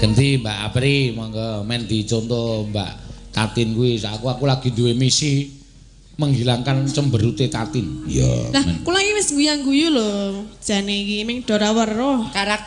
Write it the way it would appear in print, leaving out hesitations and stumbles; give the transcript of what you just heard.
Genti Mbak Apri, monggo men dicontoh Mbak Tatin kuwi. Aku lagi duwe misi menghilangkan cemberute Tatin. Iya. Lah, kula iki wis guyang-guyu lho. Jane iki ming do ora weruh. Karakter.